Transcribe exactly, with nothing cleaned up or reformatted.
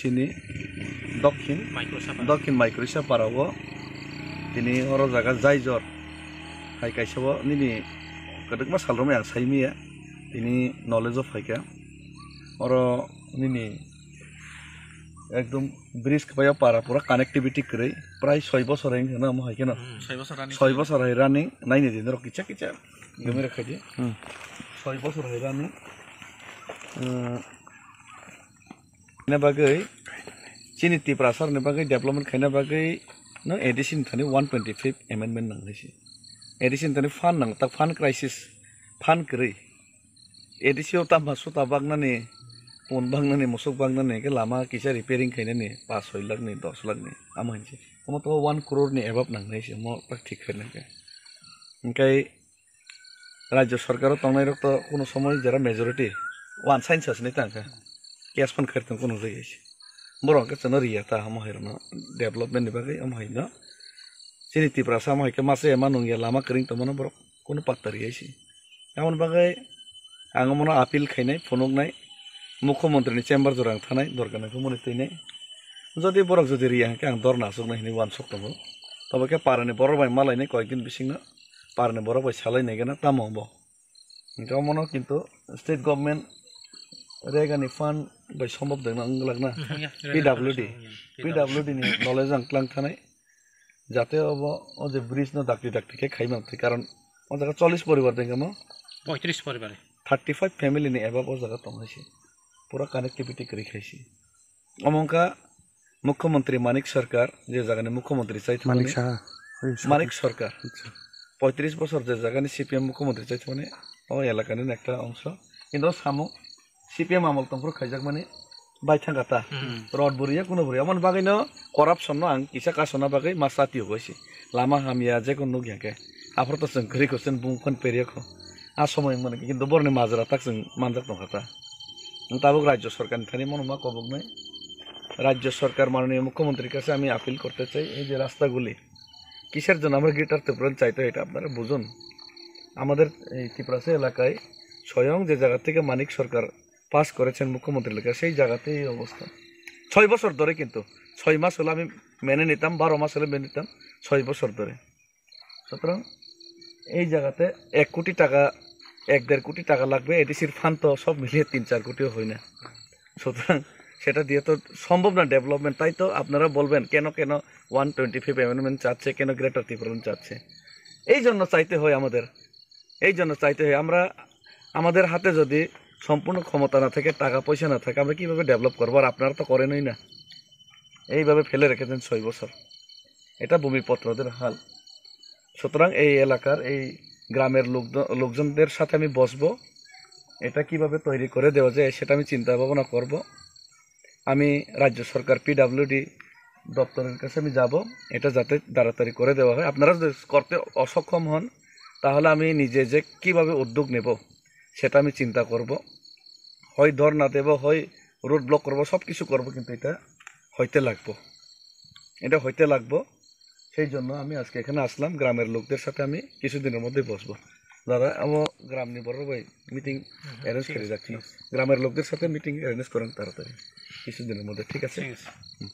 Tini Dokhin, Microsa para. Dokhin Microsa para o tini oro jaga Jaijor hai kaisa o nini kwdwkma sal romwi ang sai maya tini knowledge o phaikha oro nini ekdom bridge kwbaiya para pura connectivity kwrwi prai soi bosor hai wngkha na omo hai kheno Hmm, soi bosor running. Soi bosor hai running naini din rok kicha kicha gumi rok khaidi Hmm. Soi bosor hai running. Hmm. Khaina bagwi chini Tiprasa rokni bagwi development khaina bagwi no A D C ni thani one twenty fifth amendment nang hai se. A D C ni thani fund nang tak fund crisis fund kwrwi. A D C o tamo suta baknani pun baknani musuk baknani ke lama kisa repairing khainani paanch soi lakh ni dos lakh ni amo hinse. Omo to one crore ni above nang hai se omo tak thik khaina khe. Hingkai Rajya sarkar o tongnai rok to kuno somoi jera majority one science ni tang kha. Case phan khair tong kuno jai se. Borok ke chano riya ta hamo hai rokno development ni bagwi omo hai no. Chini Tiprasa omo hai ke masa ema nung ya lama kring tongmano borok kuno patta riya se. Aboni bagwi ang omono appeal khainai phunuknai mukhyamantri ni chamber jora ang thanai dorkar nai phumuni twinai. Jodi borok jodi riya hwnkhe ang dorna aswknai hinwi uansuk tongo. Tobo khe parani borok bai malainai koyekdin bisingno. Parni borok bai salai nai gana tamo bo. Hingke omono kintu state government regani fund bai sombop dengna wng glak na. Hmm, ya, P W D. P W D ni knowledge ang tlang thanai. Jate obo o je bridge no dakti dakti khe khai man thai, karon o jaga chollish poribar dengkha mo. Poitris poribar. Thirty five family ni above o jaga tong hai se. Pura connectivity kwrwi khai se. Omo wngkha Mukhyamantri Manik Sarkar, je jagani Mukhyamantri chai thumani Manik Saha. Oi, Manik Sarkar. Acha. Poitris bosor je jagani C P M Mukhyamantri chai thumani o elakani ekta ongso. Kintu o samung C P M amol tongphuru khaijakmani baithang kata. Hmm. Rod buriya kuno buriya. Amoni bagwino corruption no ang kisa kasona bagwi ma sati hogoisi. Lama hamya jekon nukya khe. Aphuru to chwng kwrwi kho chwng bung phone perya kho. A somoi wngmani kintu borni majra tak chwng manjak tongkha ta. Ang tabuk Rajya Sarkar ni thani mono ma koboknai. Rajya Sarkar mananiya Mukhyamantri kache ami appeal korte chai, ei je rasta guli. কিসের জন্য আমরা গ্রেটার ত্রিপুরান চাইতে হয়, এটা আপনারা বুঝুন। আমাদের এই ত্রিপুরাসি এলাকায় স্বয়ং যে জায়গা থেকে মানিক সরকার পাস করেছেন মুখ্যমন্ত্রী লেখা, সেই জায়গাতেই এই অবস্থা। ছয় বছর ধরে কিন্তু, ছয় মাস হলে আমি মেনে নিতাম, বারো মাস হলে মেনে নিতাম, ছয় বছর ধরে। সুতরাং এই জায়গাতে এক কোটি টাকা, এক দেড় কোটি টাকা লাগবে, এডিসির ফান্ড তো সব মিলিয়ে তিন চার কোটিও হয় না। সুতরাং সেটা দিয়ে তো সম্ভব না ডেভেলপমেন্ট। তাই তো আপনারা বলবেন, কেন কেন ওয়ান টোয়েন্টি ফিফথ অ্যামেন্ডমেন্ট চাচ্ছে, কেন গ্রেটার ত্রিপুরাল্যান্ড চাচ্ছে? এই জন্য চাইতে হয় আমাদের, এই জন্য চাইতে হয়। আমরা, আমাদের হাতে যদি সম্পূর্ণ ক্ষমতা না থাকে, টাকা পয়সা না থাকে, আমরা কিভাবে ডেভেলপ করবো? আর আপনারা তো করেনই না, এইভাবে ফেলে রেখেছেন ছয় বছর। এটা ভূমিপত্রদের হাল। সুতরাং এই এলাকার এই গ্রামের লোক, লোকজনদের সাথে আমি বসবো, এটা কিভাবে তৈরি করে দেওয়া যায় সেটা আমি চিন্তা ভাবনা করব। আমি রাজ্য সরকার পিডাব্লিউডি দপ্তরের কাছে আমি যাব, এটা যাতে তাড়াতাড়ি করে দেওয়া হয়। আপনারা যদি করতে অসক্ষম হন, তাহলে আমি নিজে যে কিভাবে উদ্যোগ নেব সেটা আমি চিন্তা করব। হয় ধর্ণা দেব, হয় রোড ব্লক করব, সব কিছু করব, কিন্তু এটা হইতে লাগবো, এটা হইতে লাগবো। সেই জন্য আমি আজকে এখানে আসলাম, গ্রামের লোকদের সাথে আমি কিছুদিনের মধ্যে বসবো। দাদা, আমার গ্রাম নিয়ে বড় ভাই মিটিং হুম, হুম, অ্যারেঞ্জ ঠিক করে আছে, যাচ্ছি। ঠিক আছে। গ্রামের লোকদের সাথে মিটিং অ্যারেঞ্জ করেন তাড়াতাড়ি, কিছুদিনের মধ্যে, ঠিক আছে? ঠিক আছে। হুম।